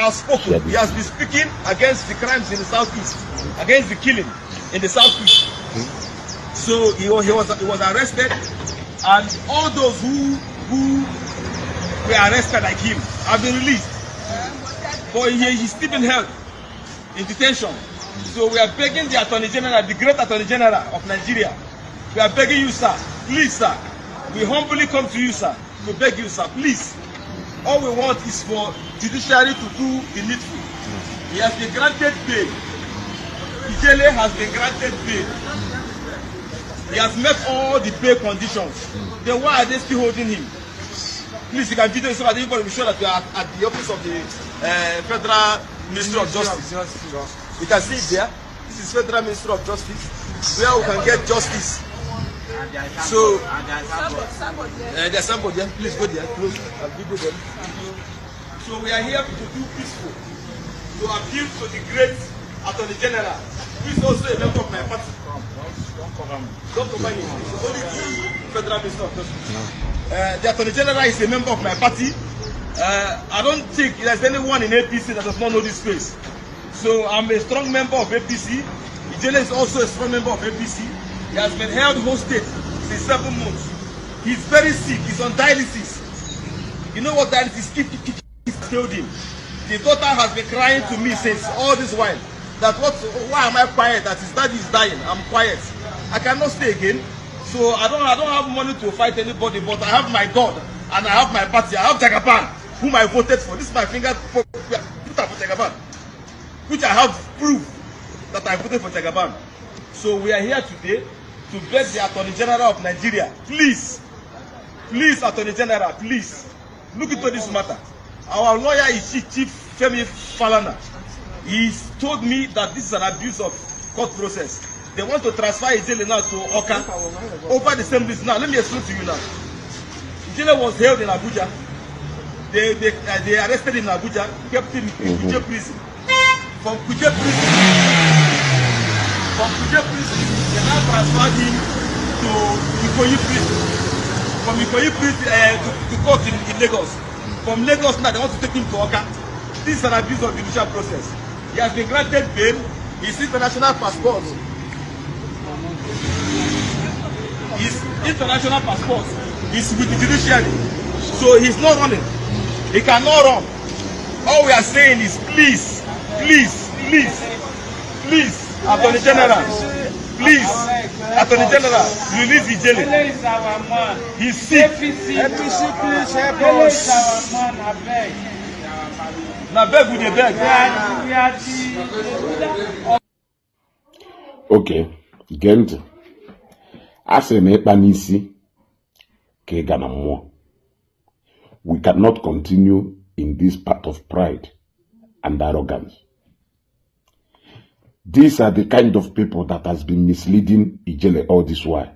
outspoken. He has been speaking against the crimes in the southeast, against the killing in the southeast. So he was arrested, and all those who were arrested like him have been released. But he's still been held in detention. So we are begging the Attorney General, the great Attorney General of Nigeria, we are begging you, sir, please, sir, we humbly come to you, sir, to beg you, sir, please. All we want is for judiciary to do the needful. He has been granted bail. Ijele has been granted bail. He has met all the bail conditions. Then why are they still holding him? Please, you can video so that everybody will show that you are at the office of the Federal Ministry of Justice. You can see it there. This is Federal Ministry of Justice, where we can get justice. So, there's somebody there. Please go there. Close. I'll video them. So we are here to do peaceful, to appeal to the great Attorney General, who is also a member of my party. Don't cover him. It's only the Federal Ministry of Justice. The Attorney General is a member of my party. I don't think there's anyone in APC that does not know this place. So I'm a strong member of APC. Ijele is also a strong member of APC. He has been held hostage since 7 months. He's very sick. He's on dialysis. You know what dialysis killed him? The daughter has been crying to me since all this while. That why am I quiet? That his daddy is dying. I'm quiet. I cannot stay again. So I don't have money to fight anybody, but I have my God and I have my party. I have Jagaban, whom I voted for. This is my finger for Jagaban, which I have proof that I voted for Jagaban. So we are here today to beg the Attorney General of Nigeria, please, Attorney General, please, look into this matter. Our lawyer Ishi, Chief Femi Falana, he's told me that this is an abuse of court process. They want to transfer Ijele now to Oka over the same list. Now, let me explain to you now. Ijele was held in Abuja. They arrested him in Abuja, kept him in Kuje prison. From Kuje prison, they now transferred him to Ikoyi prison. From Ikoyi prison to court in Lagos. From Lagos now, they want to take him to Oka. This is an abuse of judicial process. He has been granted bail. His international passport. His international passport is with the judiciary. So he's not running. He cannot run. All we are saying is please, Attorney General, please, Attorney General, release Ijele. Ijele is our man. He's sick. APC, please help us. Ijele is our man, I beg. Now beg with the beg. We are the... Okay, Gent. Ase na ekpa n'isi ka ị ga na mmụọ. We cannot continue in this path of pride and arrogance. These are the kind of people that has been misleading Ijele all this while.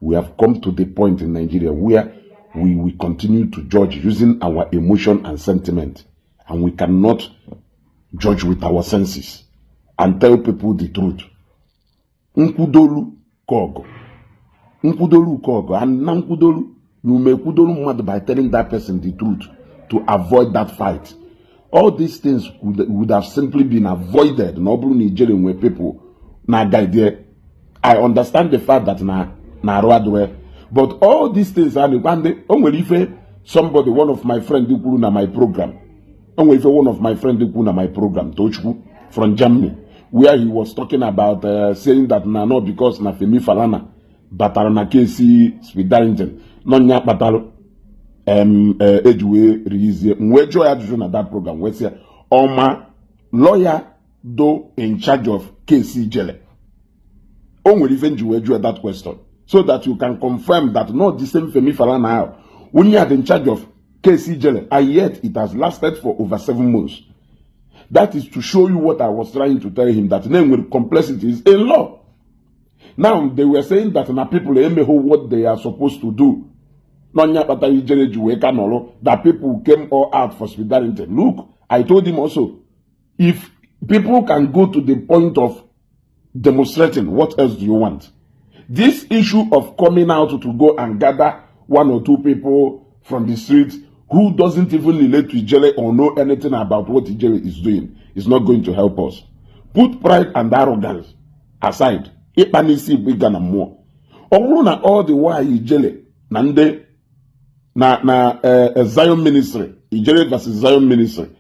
We have come to the point in Nigeria where we will continue to judge using our emotion and sentiment, and we cannot judge with our senses and tell people the truth. Nkwudolu kogo. Nkwudolu kogo. And na nkwudolu, you may kwudolu mad by telling that person the truth to avoid that fight. All these things would have simply been avoided. Nobru Nigerian where people na guide. I understand the fact that na roadway, but all these things are only if somebody, one of my friends, na my program. Only if one of my friends na my program, Tochku from Germany, where he was talking about saying that no, because na Femi Falana batara na kesi Spidaringen no nya batalo ejwe release mwejo ya juju na that program we say Oma lawyer do in charge of kesi Ijele. Only even juju that question so that you can confirm that not the same Femi Falana when you are in charge of kesi Ijele, and yet it has lasted for over 7 months. That is to show you what I was trying to tell him, that name with complexity is in law. Now, they were saying that na people know what they are supposed to do. That people came all out for solidarity. Look, I told him also, if people can go to the point of demonstrating, what else do you want? This issue of coming out to go and gather 1 or 2 people from the streets who doesn't even relate to Ijele or know anything about what Ijele is doing is not going to help us. Put pride and arrogance aside. Ipanisi bigger and more. Omuna all the while Ijele nande na Zion ministry, Ijele versus Zion ministry.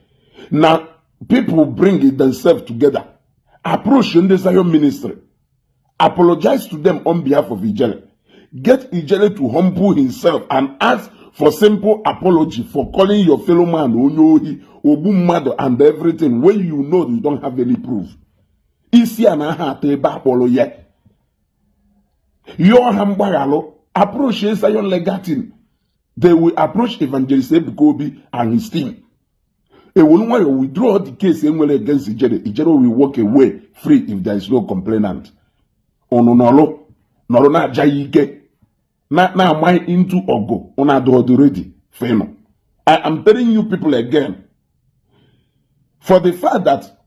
Now people bring it themselves together, approach the Zion ministry, apologize to them on behalf of Ijele, get Ijele to humble himself and ask for simple apology for calling your fellow man Onyohi, Obumado, and everything when you know you don't have any proof. Isi anaha teba polo ye. Your hambagalo approach Zion legatin. They will approach Evangelist Ebukobi and his team. They will withdraw the case against Ijele. Ijele will walk away free if there is no complainant. Ononolo, Norona Jayike. Now my into Ogo on already. Feno. I am telling you people again. For the fact that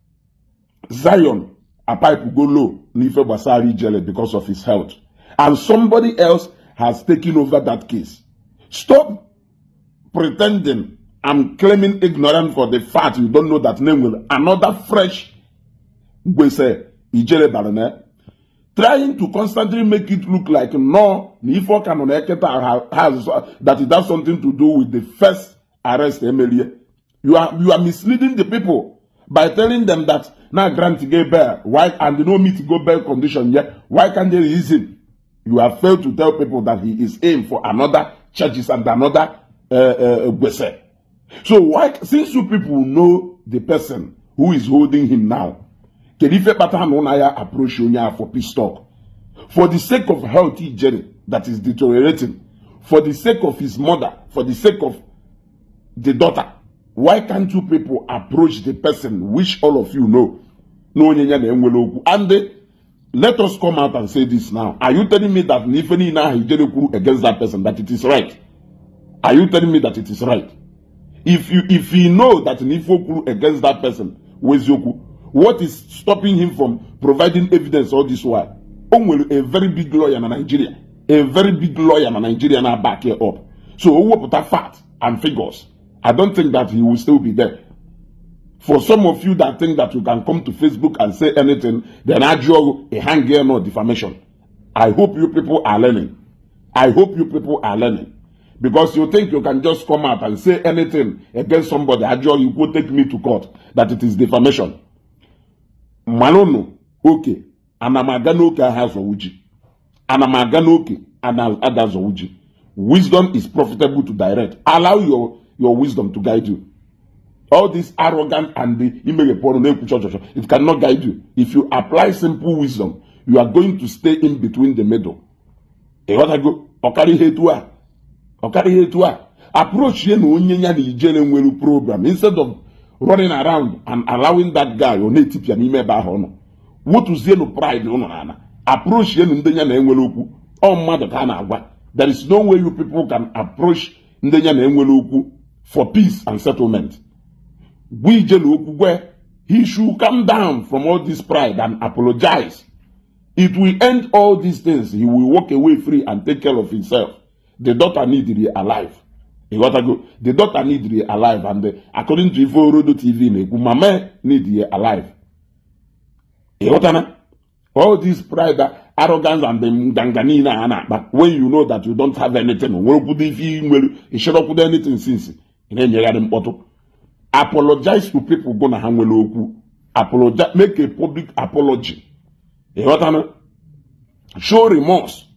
Zion, a pipe will go low, Nife Basari Ijele because of his health. And somebody else has taken over that case. Stop pretending I'm claiming ignorance for the fact you don't know that name will another fresh Gwese Ijele Barone. Trying to constantly make it look like no, that it has something to do with the first arrest, Emily. You are misleading the people by telling them that now grant to get bail, why and they don't meet to go bail condition yet. Why can't they release him? You have failed to tell people that he is aimed for another charges and another Gwese. So why, since you people know the person who is holding him now, Kedife Patahanonaya approach Yonya for peace talk. For the sake of healthy Ijele that is deteriorating, for the sake of his mother, for the sake of the daughter, why can't you people approach the person which all of you know? And let us come out and say this now. Are you telling me that Nifeni na Ijele against that person, that it is right? Are you telling me that it is right? If you know that Nifo against that person, Wezoku, what is stopping him from providing evidence all this while? A very big lawyer in Nigeria. A very big lawyer in Nigeria now back here up. So we put that fact and figures. I don't think that he will still be there. For some of you that think that you can come to Facebook and say anything, then I draw a hang here no defamation. I hope you people are learning. I hope you people are learning. Because you think you can just come out and say anything against somebody, I draw you go take me to court, that it is defamation. Malono, okay, anamaganoke has Owuji. Anamaganoke and others Owuji. Wisdom is profitable to direct. Allow your wisdom to guide you. All this arrogant and the it cannot guide you. If you apply simple wisdom, you are going to stay in between the middle. What I go? Okari hetua. Approach Ijele program instead of running around and allowing that guy on native yanime bahono. What to say no pride on approach Ndenya Enweloku. Oh mother kana. There is no way you people can approach Ndenya Enweloku for peace and settlement. We where he should come down from all this pride and apologize. It will end all these things. He will walk away free and take care of himself. The daughter needs to be alive. The daughter needs to be alive, and according to Rodo TV, Mama needs to be alive. All this pride, arrogance, and the Danganina, but when you know that you don't have anything, you should not put anything since. Apologize to people gonna hang apologize, make a public apology. Show remorse.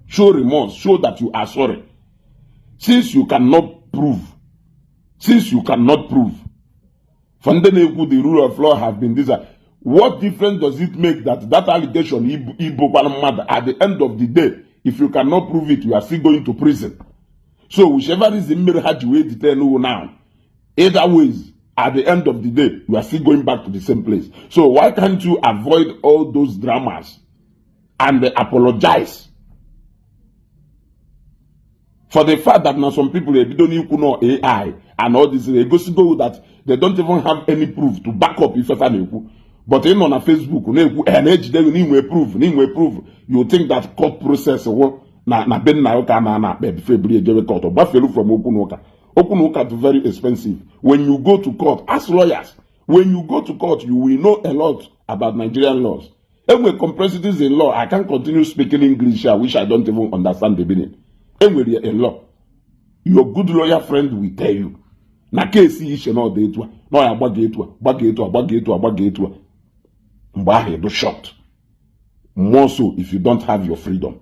Show remorse. Show that you are sorry. Since you cannot prove, from the rule of law have been this. What difference does it make that allegation at the end of the day, if you cannot prove it, you are still going to prison? So whichever is the mirror had you wait to now. Either ways, at the end of the day, you are still going back to the same place. So why can't you avoid all those dramas and apologize? For the fact that now some people they don't even know AI and all this, they go that they don't even have any proof to back up if ever. But in on a Facebook, proof. You think that court process na ben na yoka na February court or Buffalo from Okunoka. Open look at very expensive. When you go to court, as lawyers, when you go to court, you will know a lot about Nigerian laws. And when complexities in law, I can't continue speaking English, which I don't even understand the meaning. And when you're in law, your good lawyer friend will tell you. Na case Ishi no dey to. No ya gbage. Mba do shot. More so if you don't have your freedom.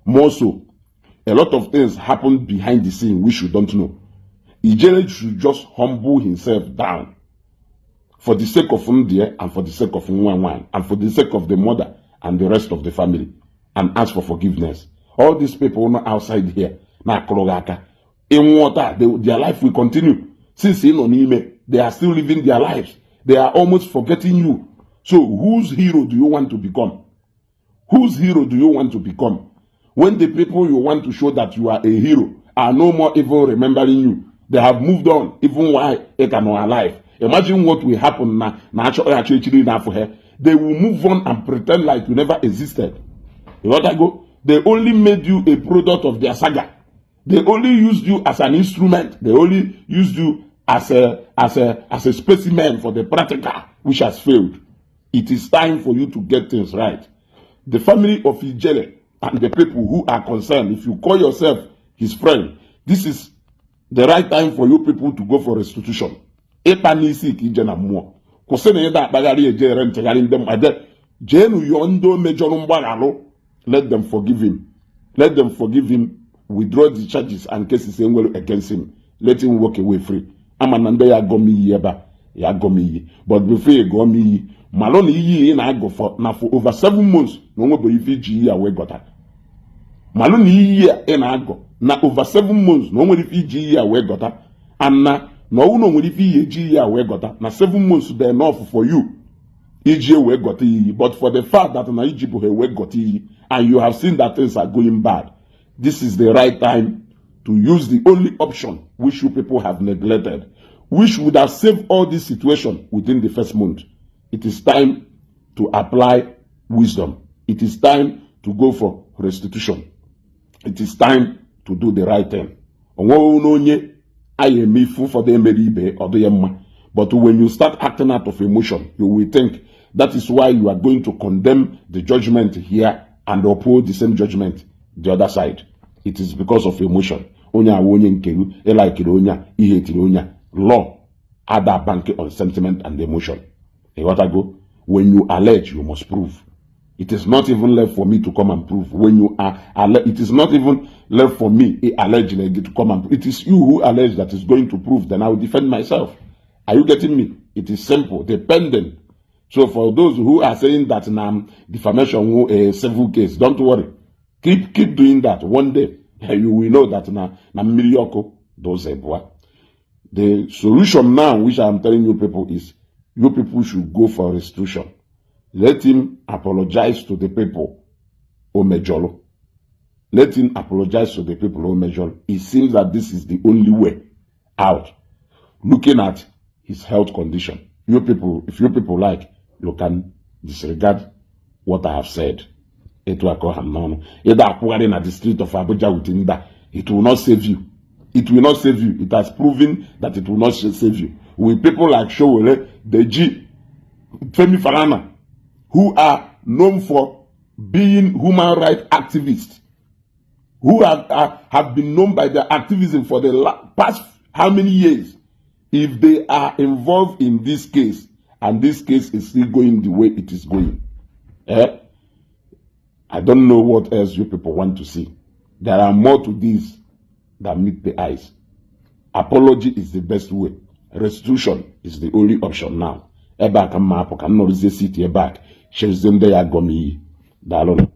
More so, a lot of things happen behind the scene which you don't know. Ijele should just humble himself down for the sake of Ndi and for the sake of Nwanwan and for the sake of the mother and the rest of the family and ask for forgiveness. All these people not outside here. In water, their life will continue. Since they are still living their lives. They are almost forgetting you. So whose hero do you want to become? Whose hero do you want to become? When the people you want to show that you are a hero are no more even remembering you. They have moved on, even while they are not alive. Imagine what will happen now. They will move on and pretend like you never existed. You know what I go? They only made you a product of their saga. They only used you as an instrument. They only used you as a specimen for the practical, which has failed. It is time for you to get things right. The family of Ijele and the people who are concerned, if you call yourself his friend, this is the right time for you people to go for restitution. Let them forgive him. Let them forgive him, withdraw the charges and cases against him. Let him walk away free. Amanande ya gomi yeba, ya gomi. But before you gomi, malone yi na go for over 7 months. No more Iri Ji Yam Festivall. Malone yi na go na over 7 months. No more Iri Ji Yam Festivall. And na no more Iri Ji Yam Festivall. Na 7 months they enough for you. Ijele got yi. But for the fact that na Ijele got yi, and you have seen that things are going bad, this is the right time to use the only option which you people have neglected, which would have saved all this situation within the first month. It is time to apply wisdom. It is time to go for restitution. It is time to do the right thing. But when you start acting out of emotion, you will think that is why you are going to condemn the judgment here and uphold the same judgment the other side. It is because of emotion. Law other bank on sentiment and emotion. When you allege, you must prove. It is not even left for me to come and prove. When you are it is not even left for me allegedly to come and prove. It is you who allege that is going to prove. Then I will defend myself. Are you getting me? It is simple, dependent. So for those who are saying that defamation is a civil case, don't worry. Keep doing that. One day you will know that the solution now, which I am telling you people, is you people should go for restitution. Let him apologize to the people, Omejolo. Let him apologize to the people, Omejolo. It seems that this is the only way out. Looking at his health condition. You people, if you people like, you can disregard what I have said. It will not at the street of Abuja with Inda. It will not save you. It will not save you. It has proven that it will not save you. With people like Showole, Deji, Femi Falana, who are known for being human rights activists, who have been known by their activism for the past how many years, if they are involved in this case, and this case is still going the way it is going, I don't know what else you people want to see. There are more to this than meet the eyes. Apology is the best way. Restitution is the only option now. Eba ka mma apụ ka nnọrọzie siti ebe a. Shezie ndị ya gọm iyi. Daalụ.